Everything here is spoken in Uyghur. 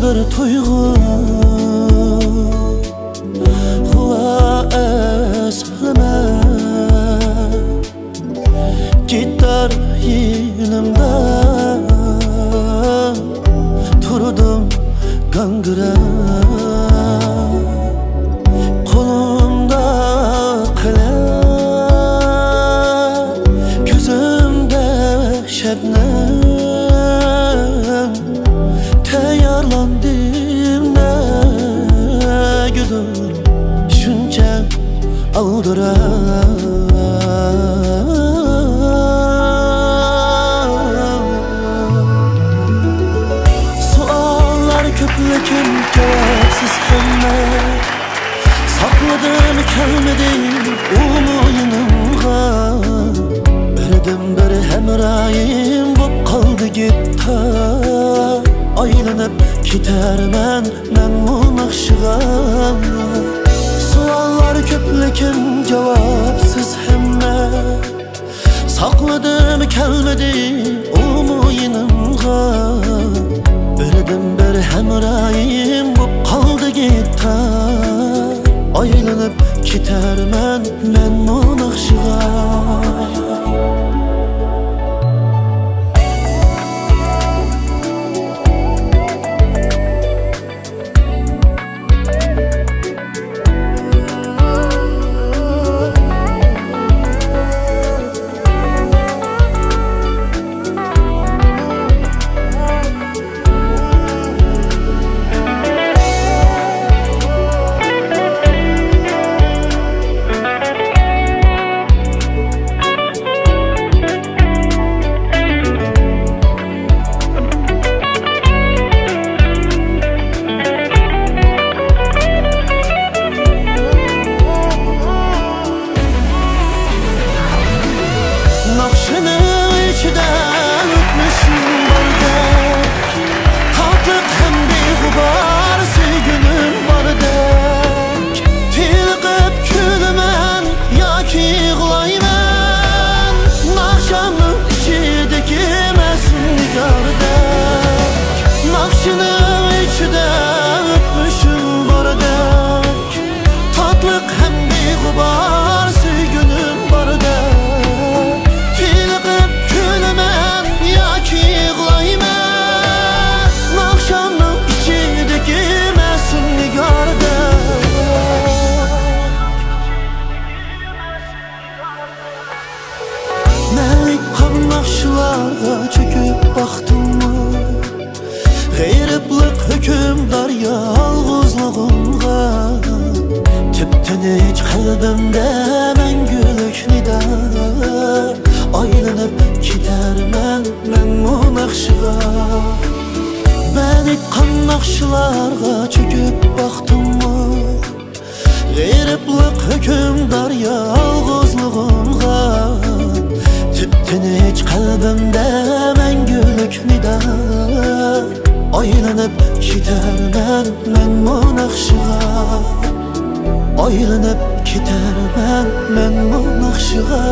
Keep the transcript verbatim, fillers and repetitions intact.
بىر تۇيغۇ غۇۋا ئەسلىمە. گىتار يېنىمدا تۇردۇم گاڭگىراپ، قولۇمدا قەلەم، كۆزۈمدە شەبنەم. تەييارلاندىم نەگىدۇر شۇنچە ئالدىراپ. سوئاللار كۆپ، لېكىن جاۋابسىز ھەممە. ساقلىدىم كەلمىدى ئۇمۇ يېنىمغا. بىردىنبىر ھەمراھىم بوپ قالدى گىتار. ئايلىنىپ كېتەرمەن مەنمۇ ناخشىغا. سوئاللار كۆپ، لېكىن جاۋابسىز ھەممە. ساقلىدىم كەلمىدى ئۇمۇ يېنىمغا. بىردىنبىر ھەمراھىم بوپ قالدى گىتار. ئايلىنىپ كېتەرمەن مەنمۇ ناخشىغا. ناخشىنىڭ ئىچىدە ئۆتمۈشۈم باردەك، تاتلىق ھەم بىغۇبار سۆيگۈنۈم باردەك. تېلىقىپ كۈلىمەن ياكى يىغلايمەن، ناخشامنىڭ ئىچىدىكى مەسۇم نىگاردەك. ناخشىنىڭ ئىچىدە ئۆتمۈشۈم باردەك، تاتلىق ھەم بىغۇبار سۆيگۈنۈم باردەك. تېلىقىپ كۈلىمەن ياكى يىغلايمەن، ناخشامنىڭ ئىچىدىكى مەسۇم نىگاردەك. مەن ئېيتقان ناخشىلارغا چۆكۈپ باقتىڭمۇ؟ غېرىبلىق ھۆكۈمدار يالغۇزلۇقۇمغا، تىپتىنچ قەلبىمدە مەڭگۈلۈك نىدا. ئايلىنىپ كېتەرمەن مەنمۇ ناخشىغا. مەن ئېيتقان ناخشىلارغا چۆكۈپ باقتىڭمۇ؟ غېرىبلىق ھۆكۈمدار يالغۇزلۇقۇمغا، تىپتىنچ قەلبىمدە مەڭگۈلۈك نىدا. ئايلىنىپ كېتەرمەن مەنمۇ ناخشىغا، ئايلىنىپ كېتەرمەن مەنمۇ ناخشىغا.